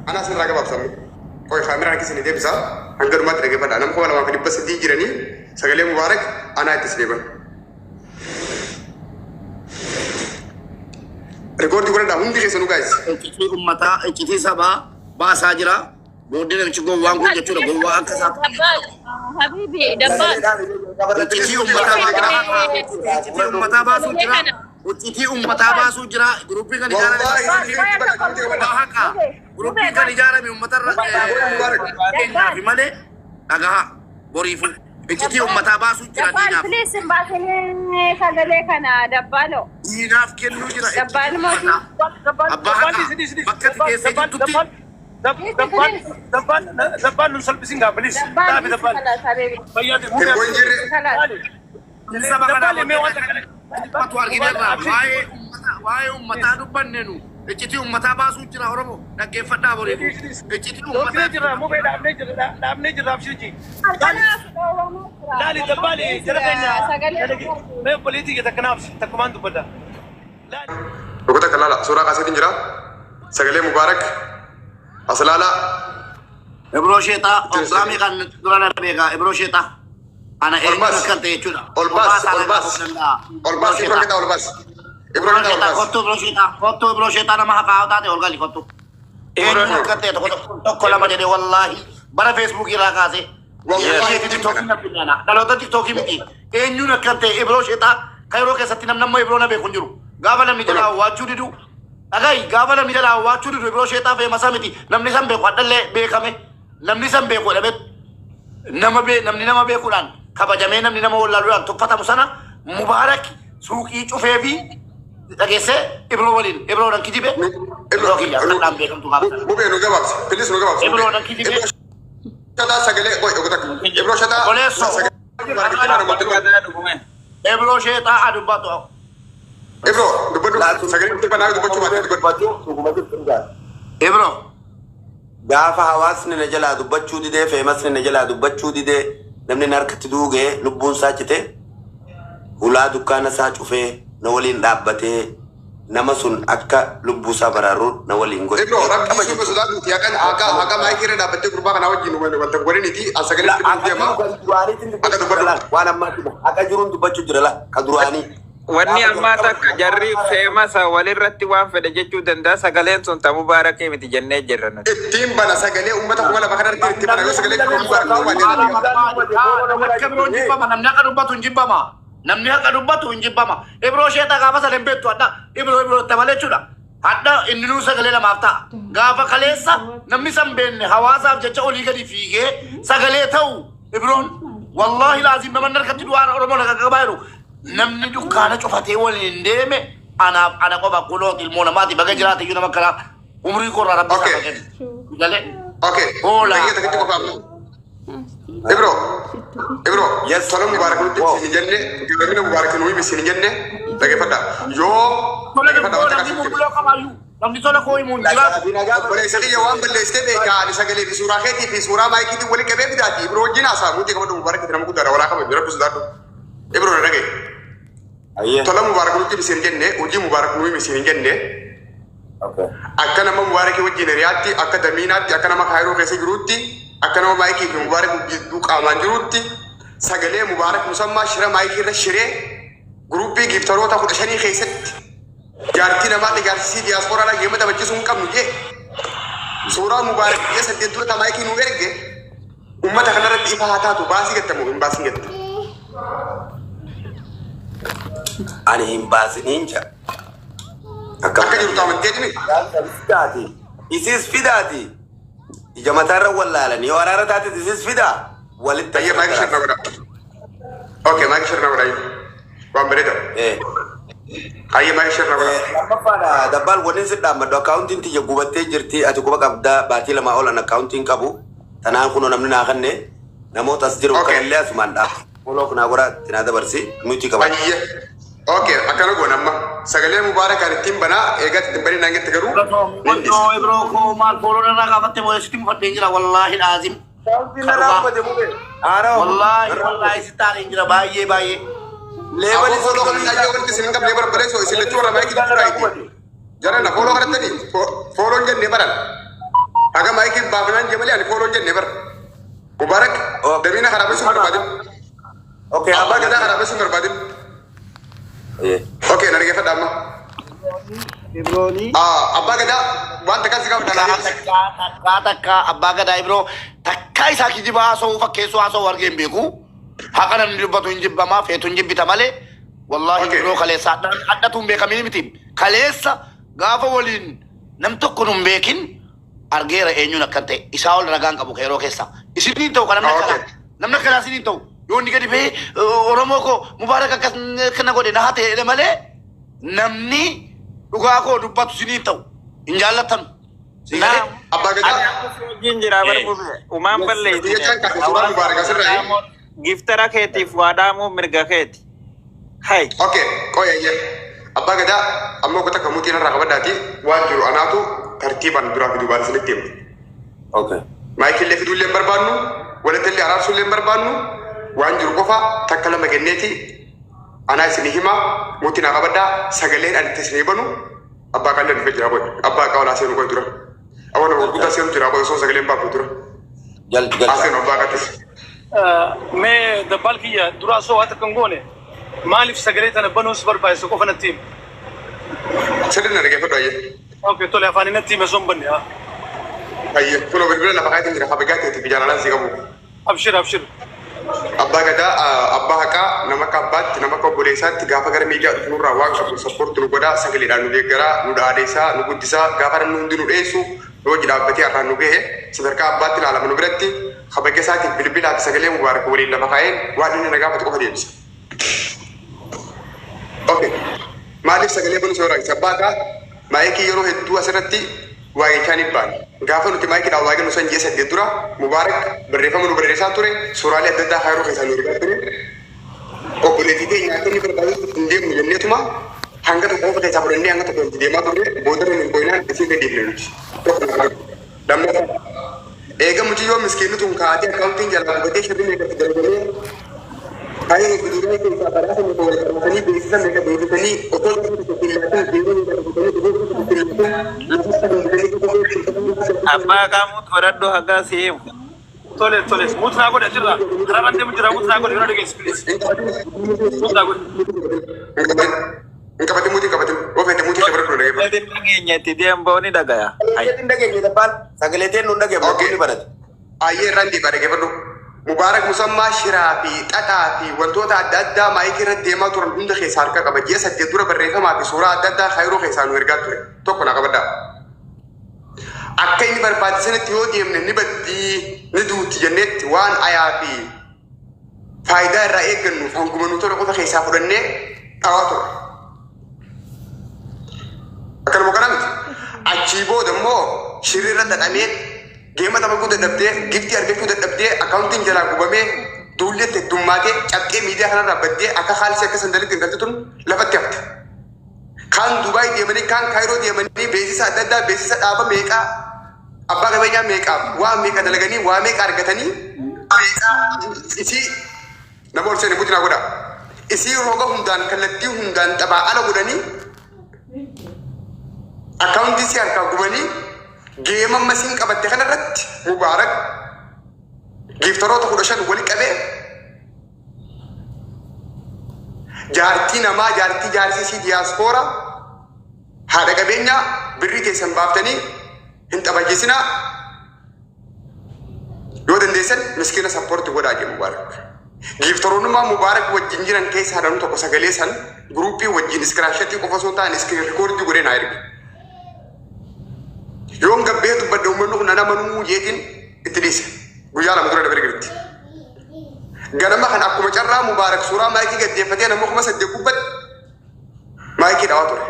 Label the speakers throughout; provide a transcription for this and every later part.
Speaker 1: Anaa isinirraa gabaabsa amma. Qoy kaameraan akka isinii deebisa. Hanga dhumaatti dhaggeeffadhaa. Nama 2300 jiranii sagalee Mubaarak anaa itti isinii bana. Rikoordii godhadhaa hundi keessanuu guys.
Speaker 2: Iccitii ummataa, iccitii sabaa baasaa jira. Booddee namichi gowwaan kun jechuudha gowwaa akka isaa
Speaker 3: Dabbaal, Habibi, dabbaal.
Speaker 2: Iccitii ummataa iccitii ummataa baasuu jira. Iccitii ummataa baasuu jira. Guruppii kan ijaarame
Speaker 1: Wallaahi isin bakka hundi qabadhaa.
Speaker 2: haqa. Guruppii kan ijaarame uummatarra keenyaafi malee dhagaha boriifu. Iccitii ummataa baasuu jira
Speaker 3: Dabbaal,
Speaker 2: diinaaf.
Speaker 3: please hin baasinii sagalee kana dabbaalo.
Speaker 2: Diinaaf kennuu jira iccitii
Speaker 3: Dabbaal mootii.
Speaker 2: ummataa. Abbaa haqaa bakka ati teessee jirtutti
Speaker 4: Dabbaal nun salphisin gaa please.
Speaker 3: Dabbaal,
Speaker 4: Dhaabi dabbaal.
Speaker 3: kalaas habibi.
Speaker 4: Fayyaa ta'e.
Speaker 1: Hin boo'in jirre.
Speaker 3: Kalaas.
Speaker 2: Saba kanaaf
Speaker 4: Dabbaal mee waan takka
Speaker 2: dubbatu argineerra. Waa'ee ummata waa'ee ummataa dubbanne nu iccitii ummataa baasuu jira Oromoo dhaggeeffadhaa boriifu. Iccitii
Speaker 4: Dhoofnee
Speaker 2: ummataa
Speaker 4: jirra mubee dhaabnee jirra dhaabnee jirra abshirji.
Speaker 3: Kanaaf dhoowwamaa jira.
Speaker 4: Laali dabbaali jara keenya.
Speaker 3: Sagalee
Speaker 4: Mee obboleettii kee takka naaf takkumaan dubbadha. Laali.
Speaker 1: Tokko takka laala. Suuraa kaaseetiin jira. Sagalee Mubaarak. As laala.
Speaker 2: Ibroo Sheexaa hoggaamii kan dura na beekaa Ibroo Sheexaa ana
Speaker 1: Ol
Speaker 2: eenyuun
Speaker 1: baas.
Speaker 2: akka ta'e jechuudha.
Speaker 1: Ol baas.
Speaker 2: Kophaa
Speaker 1: Ol
Speaker 2: isaa
Speaker 1: baas.
Speaker 2: na danda'a.
Speaker 1: Ol baas. Ibro qixa ol baas. Ibro
Speaker 2: Ibroo
Speaker 1: qixa ol
Speaker 2: Sheexaa
Speaker 1: baas.
Speaker 2: kottu Ibroo Sheexaa kottu Ibroo Sheexaa nama haqaa taate ol gali kottu. Eenyuun akka ta'e tokko tokko tokko lama jedhee wallaahi bara feesbuukii irraa kaasee.
Speaker 1: Wallaahi
Speaker 2: Tiktookii na filaana. Dhaloota tiktookii miti. Eenyuun akka ta'e Ibroo Sheexaa kan yeroo keessatti namni amma Ibroo na beeku hin jiru. Gaafa namni jalaa awwaachuu didu dhagahi gaafa namni jalaa awwaachuu didu Ibroo Sheexaa feemasaa miti. Namni san beeku hadhallee beekame. Namni san beeku jedhamee nama bee namni nama beekuudhaan kabajamee namni nama wallaaluudhaan tuffatamu sana Mubaarak suuqii cufee fi dhageessee Ibroo waliin Ibroodhaan kijibe. Ibroo kiyya hadhaan beekamtu gaafa sana.
Speaker 1: Mubee nu gabaabsi. Please nu gabaabsi.
Speaker 2: Ibroodhaan kijibe.
Speaker 1: Ibro Shataa sagalee qoy tokko takka. Ibro Shataa
Speaker 2: Obboleessoo.
Speaker 1: sagalee Mubaarak itti bana mootii godhu.
Speaker 2: Ibroo Sheexaa adubbatu.
Speaker 1: Ibro dubbadhu sagalee itti banaa dubbachuu baate dubbadhu.
Speaker 2: Ibroo.
Speaker 5: Gaafa hawaasni na jalaa dubbachuu didee, feemasni na jalaa dubbachuu didee, namni na harkatti duugee lubbuun isaa cite, hulaa dukkaana isaa cufee na waliin dhaabbatee nama sun akka lubbuu isaa baraaru na waliin godhe.
Speaker 1: Ibro
Speaker 5: Qaba
Speaker 1: rabbii suma
Speaker 5: jechuudha.
Speaker 1: sodaatuuti haqa haqa haqa maayikii irra dhaabbattee gurbaa kanaa wajjin wanta godhaniiti as sagalee
Speaker 5: La
Speaker 1: itti
Speaker 5: haqa
Speaker 1: deema.
Speaker 5: jiru kan duraaniitiin
Speaker 1: Akka
Speaker 5: dubbachuu jira
Speaker 1: dubbadhu.
Speaker 5: laal. Waan ammaatti haqa jiruun dubbachuu jira laal. Ka duraanii.
Speaker 6: Wanni
Speaker 5: Gaafa
Speaker 6: ammaa
Speaker 5: jalqaba
Speaker 6: takka jarri feemasa walirratti waan fedhe jechuu danda'a sagaleen sun ta mubaarakii miti jennee jirra nuti.
Speaker 1: Ittiin bana sagalee uummata 2000 kanarratti itti bana yoo sagalee Mubaarak ta'uu baate
Speaker 2: Akka biroo hin jibbama namni haqa dubbatu hin jibbama namni haqa dubbatu hin jibbama Ibroo Sheexaa gaafa sana hin beektu hadha Ibroo Ibroo itti malee jechuudha hadha inni nuu sagalee namaaf ta'a gaafa kaleessa namni san beekne hawaasaaf jecha olii gadi fiigee sagalee ta'u Ibroon wallaahi laazim nama harkatti du'aan Oromoo naga qabaa jiru namni dukkaana cufatee waliin hin deeme anaaf ana qofa kunoo ilmoo namaati baga jiraate iyyuu nama akkanaa umrii korraa rabbi isaa
Speaker 1: Okay.
Speaker 2: kennu galee
Speaker 1: Okay.
Speaker 2: Hola.
Speaker 1: Daqiiqa takkitti qofa amma. Ibro. Ibro.
Speaker 5: Yes.
Speaker 1: Tola Mubaarak nutti
Speaker 5: Wow.
Speaker 1: isin hin jenne garamina Mubaarak nu himi isin hin jenne dhaggeeffadha. Yoo
Speaker 2: Tola
Speaker 1: dhaggeeffadha wanta
Speaker 2: namni
Speaker 1: akkasii
Speaker 2: bulbuloo qabaayyuu namni tola koo himu hin jiraatu.
Speaker 1: Obboleessa kiyya waan balleessitee beekaa ani sagalee fi suuraa keetii fi suuraa maayikiitiin waliin qabee fidaati. Ibro wajjin haasaa muuxii qabadhu Mubaarak itti nama guddaadha walaa kabaju rabbi sodaadhu. Ibro na dhagaye.
Speaker 5: Ayyee.
Speaker 1: Tola Mubaarak nutti himi isin hin jenne hojii Mubaarak nu himi isin hin jenne
Speaker 5: Okay.
Speaker 1: akka nama Mubaarakii wajjin hiriyaatti akka damiinaatti akka nama kaayiroo keessa jiruutti akka nama maayikii fi Mubaarak gidduu qaamaan jiruutti sagalee Mubaarak musammaa shira maayikii irra shiree guruppii giiftaroota 15 keessatti jaartii namaa ijaarsisii diyaaspooraadhaa geema taphachiisuu hin qabnu jee suuraa Mubaarak ji'a 8 dura ta maayikii nu erge ummata kanarratti ifa haa taatu baasii gattamu hin baasin gatta.
Speaker 5: Ani hin baasiniin jedha.
Speaker 1: Akka jirtu amantee dhimi.
Speaker 5: Fidaati. Isis fidaati. Ija mataarra wallaalan. Yoo araara taate isis fidaa. Walitti
Speaker 1: Ayyee maayikii shirna godha. Okay maayikii shirna godha. Waan bareeda. Ayyee maayikii shirna godha.
Speaker 5: Lammaffaadha dabbaal wanni si dhaammadhu akkaawuntiin tiyya gubattee jirti ati quba qabdaa baatii lamaa ol an akkaawuntiin qabu tanaan kunoo namni naa kanne namoota as jiru kanallee asumaan dhaab foloo naa godhaa itti naa dabarsi nuti qaba.
Speaker 1: Ayyee. Okay akkana goona amma sagalee Mubaarak kan ittiin banaa eegaa ittiin banee naan jette garuu niin dhiisa.
Speaker 2: Walloo Ibroo koo maal fooloo narraa gaafatte booda sitti mufadheen jira wallaahi laazim.
Speaker 5: Akkaawuntiin narraa gubate mubee. Haarawa.
Speaker 2: Wallaahi wallaahi sitti aareen jira baay'ee baay'ee.
Speaker 5: Leebali
Speaker 1: Aboo fooloo kanatti ayyee walitti isin hin qabne barbadeessoo isin lachuu warra maayikii
Speaker 5: narraa
Speaker 1: tuqaa
Speaker 5: gubate.
Speaker 1: Jara na fooloo kanatti fooloon jennee baran. Haga maayikii baafnaan jee malee ani follow hin jenne bara. Mubaarak damiina karaabessuu hin barbaadin.
Speaker 5: Okay,
Speaker 1: Abbaa gadaa karaabessuu hin barbaadin.
Speaker 5: Eh.
Speaker 1: Okay, na dhaggeeffadha amma.
Speaker 2: Ibrooni.
Speaker 1: Ah, Abbaa gadaa waan takkaan si gaafadha naa deebisi.
Speaker 2: Takkaa takkaa takkaa abbaa gadaa Ibroo takkaa isaa kijiba haasa'uu fakkeessuu haasa'uu argee hin beeku. Haqa namni dubbatu hin jibbamaa feetu hin jibbita malee. Wallaahi
Speaker 1: Okay.
Speaker 2: Ibroo kaleessa hadhatu hin beekamii miti. Kaleessa gaafa waliin nam tokko nu hin beekin argeera eenyuun akkan ta'e isaa ol ragaan qabu yeroo keessa. Isiniin ta'u kan namni
Speaker 1: Okay.
Speaker 2: akkanaa namni akkanaa isiniin ta'u yoo inni gadi ba'ee Oromoo koo Mubaarak akkas kana godhe na hate jedhe malee namni dhugaa koo dubbatu isiniin ta'u hin jaallattan. Si galee?
Speaker 1: Abbaa
Speaker 6: Ani
Speaker 1: gadaa
Speaker 6: amma si wajjin jira bar bube. Umaan
Speaker 1: biyya
Speaker 6: balleessine.
Speaker 1: caan kaase suuraa Mubaarak asirraa.
Speaker 6: Giftara keetiif waa dhaamuu mirga keeti. Hai.
Speaker 1: Okay, qoyayye. Abbaa gadaa amma goota kamuutiin irraa qabadhaati waan jiru anaatu tartiibaan duraa fi duubaan isinitti hima.
Speaker 5: Okay.
Speaker 1: Maayikillee fiduullee hin barbaannu, walittillee araarsuullee hin barbaannu, waan jiru qofa takka lama kenneeti anaa isinii hima, muti naa qabadhaa, sagaleen ani itti isinii banu abbaa qaallee dhufee jira qoy. Abbaa qawlaa seenu qoy dura. Awwa nama gurguddaa seenu jira qoy osoo sagaleen baafnu dura.
Speaker 5: Jal
Speaker 1: Haa
Speaker 5: galcha.
Speaker 1: seenu abbaa qattis.
Speaker 4: Mee dabbaal kiyya dura osoo waa takka hin goone maaliif sagalee tana banuus barbaachisa qofa natti himi.
Speaker 1: Sirri na dhaggeeffadhu ayyee.
Speaker 4: Okay, tole afaan natti hime osoo hin banne haa.
Speaker 1: Ayyee kunoo bilbila lafa kaayatiin jira kabajaa teetiif jaalalaan si qabu.
Speaker 4: Abshir abshir.
Speaker 1: Abbaa gadaa abbaa haqaa nama akka abbaatti nama akka obboleessaatti gaafa gara miidiyaa dhufnurraa waan qabnu support nu godhaa sagaleedhaan nu deeggaraa nu dhaadheessaa nu guddisaa gaafa namni hundi nu dheessu nu hojii dhaabbatee har'aan nu gahe sadarkaa abbaatti ilaalama nu biratti kabaja isaatiif bilbilaa fi sagalee Mubaarak waliin lafa kaa'een waan inni na gaafatu qofa deebisa. Okay. Maaliif sagalee banuu si barbaachisa? Abbaa haqaa maayikii yeroo hedduu asirratti waa'ichaa ni baane. Gaafa nuti maayikiidhaan waa jennu san ji'a 8 dura Mubaarak barreeffama nu barreessaa ture, suuraalee adda addaa kaayiroo keessaa nu ergaa ture. Obboleettii teenya akka inni barbaadutti hin deemnu jenneetuma hanga tokko qofa keessaa fudhannee hanga tokko itti deemaa turre boodarra nu qoynaan isii gadi dhiifne nuti. Tokko na qabadhu. Lammaffaa eega mucayyoo miskiinni tun kaatee akkaawuntiin jalaa gubatee shirri meeqatti dalagamee Kaayiroo fi Dubaay keessaa badhaasa meeqa wal badhaasanii beeksisa meeqa beeksisanii otoo gaafa tokko ittiin laatin zeeroo meeqa rukutanii otoo gaafa tokko ittiin laatin lafatti hambisanii qofa
Speaker 6: Abbaa qaamuut fudhadhu hagaa si himu.
Speaker 4: Tole tole mute naa godhe achirraa karaarraan deemu jira mute naa godhe yeroo dhageessu please.
Speaker 1: Hin qabatin.
Speaker 4: Mute naa godhe.
Speaker 1: Hin qabatin. Hin qabatin muutii hin qabatin. Yoo feete muutii dabaladhu na dhaggeeffadhu.
Speaker 6: Sagalee dhageenya itti deemboo ni dhagaya. Hai.
Speaker 5: Sagalee hin dhageenye dabbaan. Sagalee teen nu hin dhageenye
Speaker 1: Okay.
Speaker 5: ni banate.
Speaker 1: Ayyee irraan deebi'a dhaggeeffadhu. Mubaarak Musammaa shiraa fi xaxaa fi wantoota adda addaa maayikii irra deemaa turan hunda keessaa harka qaba. Ji'a 8 dura barreeffamaa fi suuraa adda addaa kaayiroo keessaa nu ergaa ture. Tokko na qabadhaa. Akka inni barbaade sanitti yoo deemne ni baddii ni duuti jenneetti waan ayaa fi faayidaa irraa eeggannu hanguma nu tole qofa keessaa fudhannee dhawaa turre. Akkanuma kana miti. Achii booda immoo shirri irra xaxamee geema taphachuu dadhabdee giftii argachuu dadhabdee akkaawuntiin jalaa gubamee duulli itti heddummaatee cabxee miidiyaa kanarraa baddee akka kaalsii akka sandalitti intalti tun lafatti hafte. Kaan Dubaay deemanii kaan Kaayiroo deemanii beeksisa adda addaa beeksisa dhaaba meeqaa abbaa qabeenyaa meeqaaf waa meeqa dalaganii waa meeqa argatanii meeqaa isii nama ol seene buti naa godhaa. Isii roga hundaan kallattii hundaan taphaa ala godhanii akkaawuntii isii harkaa gubanii geema amma isiin qabatte kanarratti Mubaarak giiftaroota 15 wali qabee jaartii namaa jaartii jaarsi isii diyaaspooraa haadha qabeenyaa birrii teessan baaftanii hin taphachiisinaa yoo dandeessan miskiina support godhaa jee Mubaarak. Giiftaroonnummaa Mubaarak wajjin jiran keessaa namni tokko sagalee san guruuppii wajjin iskiraashatii qofa osoo hin taane iskiriin rikoordii godhee naa erge. Yoon gabbee dubbadhe uummanni kun nan amanuu jeetiin itti dhiise. Guyyaa 2 dura dabare gaditti. Ganama kan akkuma carraa Mubaarak suuraa maayikii gaddeeffatee nama 8,000 gubbatti maayikii dhawaa ture.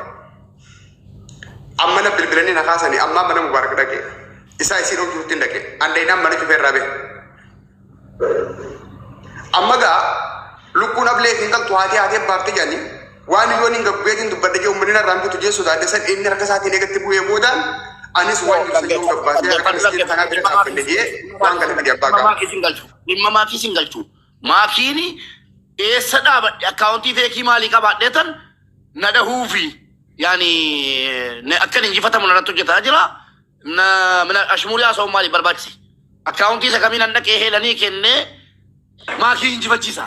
Speaker 1: Amma na bilbilanii na kaasanii ammaa mana Mubaarak dhaqe. Isaa isii dhooftuutti hin dhaqe. Andeenaan mana cufee irraa bahe. Amma gaa lukkuun ablee hin galtu haatee haatee baafte jedhanii waan yoon hin gabbeetiin dubbadhe jee uummanni narraan bitu jee sodaadhe san inni harka isaatiin eegatti bu'ee boodaan anis waan jiru san yoon gabbaasee akka miskiina kanaa bira dhaabbanne jee waan kana fide abbaa
Speaker 2: Dhimma
Speaker 1: qaba.
Speaker 2: maakii sin galchu. Dhimma maakii sin galchu. Maakiin eessa dhaabadhe akkaawuntii feekii maalii qabaadhee tan na dhahuufi yaani akkan injifatamu narratti hojjetaa jira. Na mina ashmuurii haasa'uun maaliif barbaachise? Akkaawuntii isa kamiin an dhaqee Heelanii kennee Maakii injifachiisa?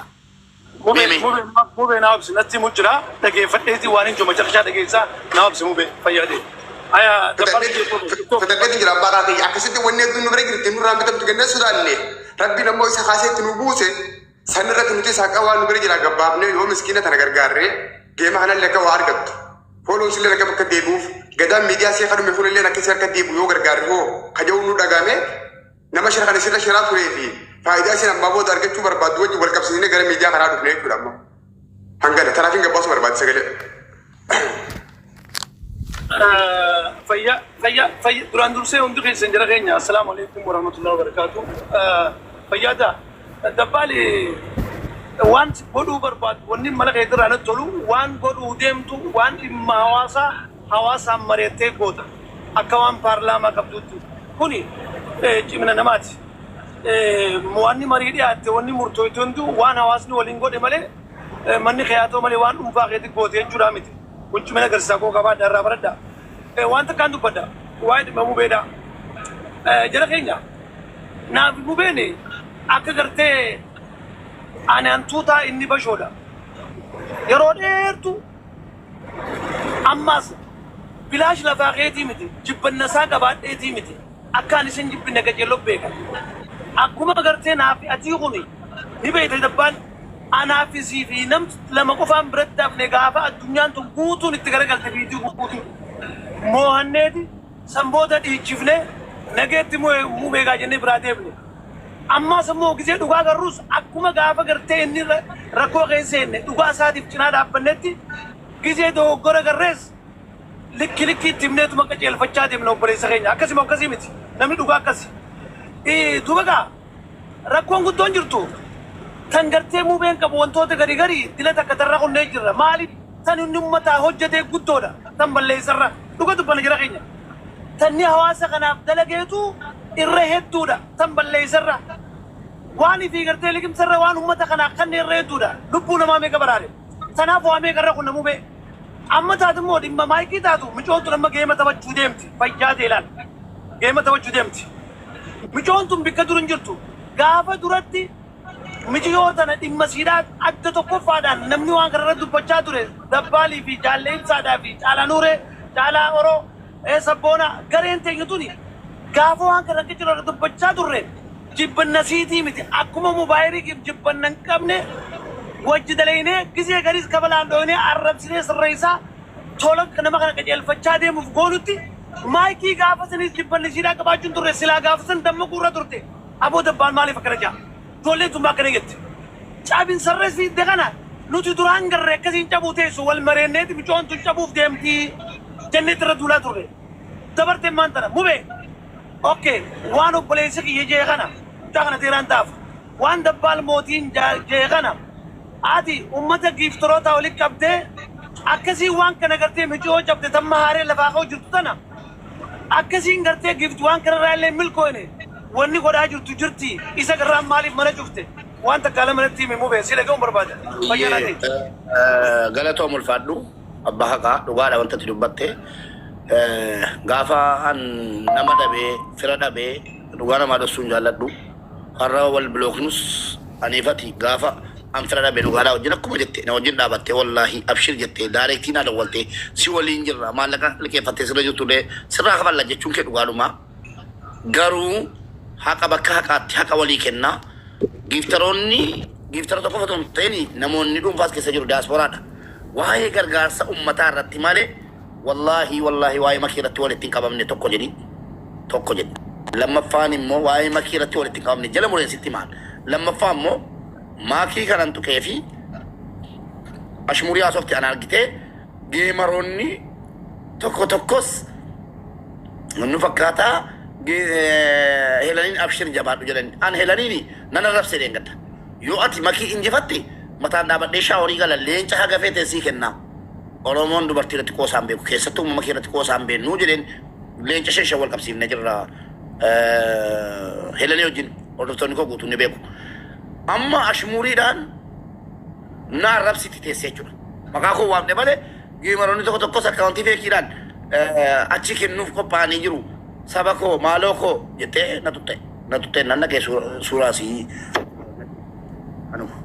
Speaker 4: Mubee
Speaker 2: Mee mee.
Speaker 4: mubee mubee naa obsi natti himu jira dhageeffadheeti waan hin jiru macarashaa dhageessaa naa obsi mubee fayyaa ta'e. Aya dabbaan kiyya
Speaker 1: Fitadheetu jira abbaa raafii akkasitti wanni hedduun nu bira jirti nurraan bitamtu kennee sodaanne rabbiin ammoo isa kaasee itti nu buuse san irratti nuti isaa qabaa nu bira jira gabbaafnee yoo miskiina tana gargaarree geema kanallee akka waa argattu fooloon sillee akka bakka deebi'uuf gadaan miidiyaa see kadhume kunillee akka isii harka deebi'u yoo gargaarre hoo kaja'uun nu dhagame nama shira kana sirra shiraa turee fi faayidaa isin ammaa booda argachuu barbaaddu wajjin wal qabsiisnee gara miidiyaa kanaa dhufne jechuudha amma hangana tanaaf hin gabbaasu barbaade sagalee.
Speaker 4: Fayyaa fayyaa fayya duraan dursee hundi keessan jara keenya assalaamu alaikum warahmatullahi wabarakatuh. Fayyaa ta'a. Dabbaali waan godhuu barbaadu wanni mala keetirraa natti tolu waan godhuu deemtu waan dhimma hawaasaa hawaasaan mari'attee goota akka waan paarlaamaa qabduutti. Kuni cimina namaati. Wanni marii dhiyaatte wanni murtooyte hundi waan hawaasni waliin godhe malee manni kee haa ta'u malee waan dhuunfaa keetti goote jechuudhaa miti. Kun cimina agarsiisa koo qabaadha irraa baradha. Waan takkaan dubbadha. Waa'ee dhimma mubeedha. Jara keenya naaf mubeen akka gartee ani hantuutaa inni bashoodha. Yeroo dheertu ammaas bilaash lafaa keetii miti jibbanna isaa qabaadheetii miti akka ani isin jibbinne qajeello beeka. Akkuma gartee naafi atii kuni ni beekta dabbaan anaa fi sii fi nam lama qofaan biratti hafne gaafa addunyaan tun guutuun itti garagalte fiitii guutuun moohanneeti san booda dhiichifne nageetti mubeegaa jennee biraa deemne. Ammaas immoo gisee dhugaa garruus akkuma gaafa gartee inni rakkoo keessa seenne dhugaa isaatiif cinaa dhaabbannetti gisee dogoggora garrees likki likki itti himneetuma qajeelfachaa deemna obboleessa keenya. Akkasuma akkasii miti namni dhugaa akkasi. Duuba gaa rakkoon guddoon jirtu tan gartee mubeen qabu wantoota gari gari dila takka tarra kunnee jirra. Maaliif tan inni uummataa hojjetee guddoodha tan balleessarra dhuga dubbanna jira keenya. Tanni hawaasa kanaaf dalageetu irra hedduudha tan balleessarra. Waan ifii gartee liqimsarra waan uummata kanaaf kan irra hedduudha. Lubbuu namaa meeqa baraare. Tanaaf waa meeqa irra kunna mubee. Amma taatu immoo dhimma maayikii taatu micoon tun amma geema taphachuu deemti. Fayyaa ta'e ilaal. Geema taphachuu deemti. Micoon tun bikka dur hin jirtu. Gaafa duratti miciyoo tana dhimma siidhaa adda tokkoffaadhaan namni waan kana irra dubbachaa ture Dabbaalii fi Jaallee Ibsaadhaa fi Caalaa Nuuree, Caalaa Oroo, Sabboonaa gareen teenya tuni gaafa waan kana akka jiru irra dubbachaa turre jibbanna siitii miti akkuma mubaayirikiif jibbanna hin qabne wajji dalaynee gisee gariis kabalaan dhooynee arrabsinee sirreessaa tola nama kana qajeelfachaa deemuuf goonutti maayikii gaafa sanis jibbanni siidhaa qabaachuun turre silaa gaafa san dammaquu irra turte aboo dabbaan maaliif akkana jaa ijoolleen tun akkana jetti cabin sarrees fiidde kana nuti duraan garree akkasiin cabuu teessu wal mareenneeti micoon tun cabuuf deemti jenneetti irra duulaa turre dabarteen maan tana mubee okay waan obboleessi kiyya jee kana mucaa kana teeraan taaf waan dabbaal mootiin jee kana ati ummata giiftoroota walitti qabdee akkasiin waan kana gartee micoo cabde tamma haaree lafaa ka'u jirtu tana akkasiin gartee gift waan kanarraa illee milkooyne wanni godhaa jirtu jirti isa garraan maaliif mana cufte waan takka lama natti himi mubee si dhaga'uun barbaada fayyaa naa ta'e.
Speaker 2: Galatoom ulfaadhu abbaa haqaa dhugaadha wanta ati dubbatte. Gaafa an nama dhabee fira dhabee dhugaa namaa dhoksuun jaalladhu. Har'a wal bilooknus aniifati gaafa an fira dhabee dhugaadhaa wajjin akkuma jette na wajjin dhaabatte wallaahi abshir jette daareektii naa dawwalte si waliin jirra maallaqa liqeeffattee sirra jirtullee sirraa kafalla jechuun kee dhugaadhuma. Garuu haqa bakka haqaatti haqa walii kennaa. Giiftaroonni giiftara tokko qofa otoo hin ta'in namoonni dhuunfaas keessa jiru diyaasporaadha. Waa'ee gargaarsa uummataa irratti malee wallaahi wallaahi waa'ee makii irratti walitti hin qabamne tokko jedhi tokko jedhi. Lammaffaan immoo waa'ee makii irratti walitti hin qabamne jala mureen sitti maal. Lammaffaa immoo maakii kanan tuqee fi ashmurii haasofte ana argitee geemaroonni tokko tokkos nu fakkaataa Helaniin abshir jabaadhu jedhan. An Helaniini nan arrabsee deengadda. Yoo ati makii injifatte mataan dhaabadhee shaaworii gala leenca haga feete sii kennaa. Oromoon dubartii irratti qoosaan beeku keessattuu uumama kee irratti qoosaan beeknu jedheen leenca shan shan wal qabsiifnee jirra. Helanii wajjin hordoftoonni koo guutuun ni beeku. Amma ashmuuriidhaan na arrabsiti teessee jechuudha. Maqaa koo waamne malee geemaroonni tokko tokkos akkaawuntii feekiidhaan achi kennuuf qophaa'anii jiru. Saba koo maaloo koo jettee na tuqxe na tuqxe nan dhaqee suuraa sii anuma.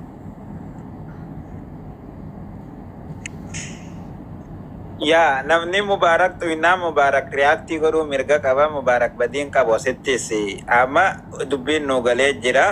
Speaker 6: Yaa namni Mubaarak xuynaa Mubaarak react godhuu mirga qaba Mubaarak badiin qabu asittis amma dubbiin nuu galee jira.